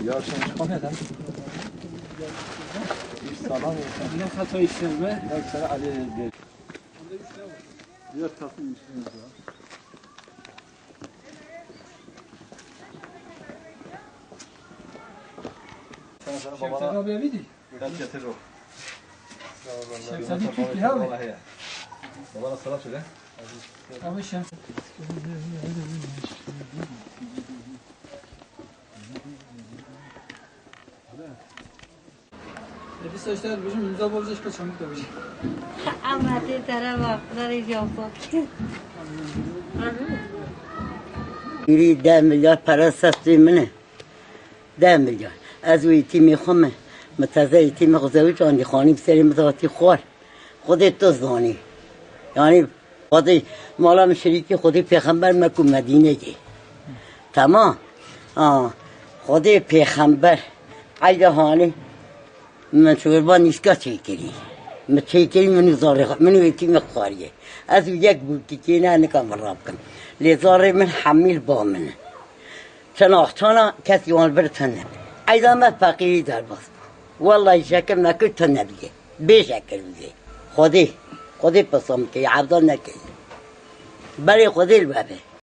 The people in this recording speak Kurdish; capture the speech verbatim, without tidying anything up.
Yavaş yavaş çıkalım. Neden? İş sağlam olsun. Ne hata işleme? Bak sana Ali bir. Diğer takım işlemiyor ya. Sen sana babana. Şevket abi eviydi. Gel getir o. Şevket abi Türkiye abi. Babana selam söyle. Abi Şevket. E, biz işte bizim imza bulacağız kaçanlık da bir şey. Ama te tara bak, tara yok. Êrî deh milyar pere sestê min e. Deh milyar. Ez û yetîmê xwe me. Min teze yetîmê xwe zewicandî, xanî bi serê min hatî xwar. Xwedê tu zanî. Yanî Xwedê mala min şirîkî Xwedê pêxember me ku Medîneyê. Temam. Ha. Xwedê pêxember. Eyda hanî min çorba nîşka çêkirî. Min çêkirî, min û zarê xwe, min û yetîmê xwe xwariye. Ez û yek bûkî kêne nika min rabikim. Lê zarê min hemî li ba min in. Çend axçana kesî wan li vir tune. Eyda me feqîrî derbas bû. Wellahî şekil me kir tune bidê. Bê şekil bidê. Xwedê, Xwedê pesam key, evda nekey. Berê Xwedê li we be.